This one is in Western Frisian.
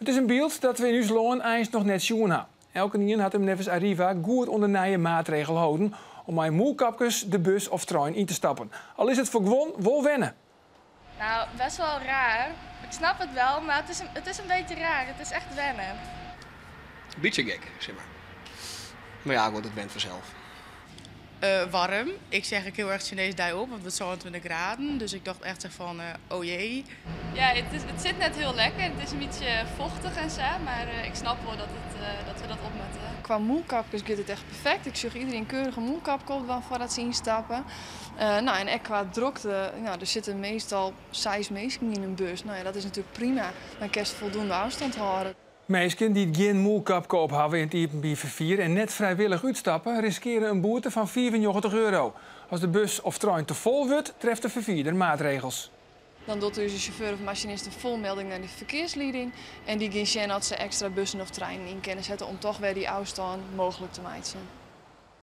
It is in byld dat we yn ús lân eins noch net sjoen ha. Elkenien hat him neffens Arriva goed oan de nije maatregel holden om mei mûlkapkes de bus of trein yn te stappen. Al is it foar guon wol wenne. Nou, best wel raar. Ik snap het wel, maar het is een beetje raar. Het is echt wennen. Bytsje gek, sis mar. Mar ja, goed, it went fansels. Warm. Ik seach ek hiel erch tsjin dizze dei op, want it wie 27 graden. Dus ik tocht echt fan, oh jee. Ja, het zit net heel lekker. Het is een beetje vochtig en zo, maar ik snap wel dat we dat op moeten. Kwa mûlkapkes giet it echt perfekt. Ik sjoch iderien keurich in mûlkapke op foardat se ynstappe. No, en ek kwa drokte, no, der sitte meastal seis minsken yn in bus. No ja, dat is natuerlik prima. Dan kinst foldoende ôfstân hâlde. Minsken dy't gjin mûlkapke op hawwe yn it iepenbier ferfier en net frijwillich útstappe, riskearje in boete fan 95 euro. As de bus of trein te fol wurdt, treft de ferfierder maatregels. Dan docht de sjauffeur of masinist in folmelding nei de ferkearslieding. En dy gean sjen oft se ekstra bussen of treinen yn kinne sette om dochs wer dy ôfstân mooglik te meitsjen.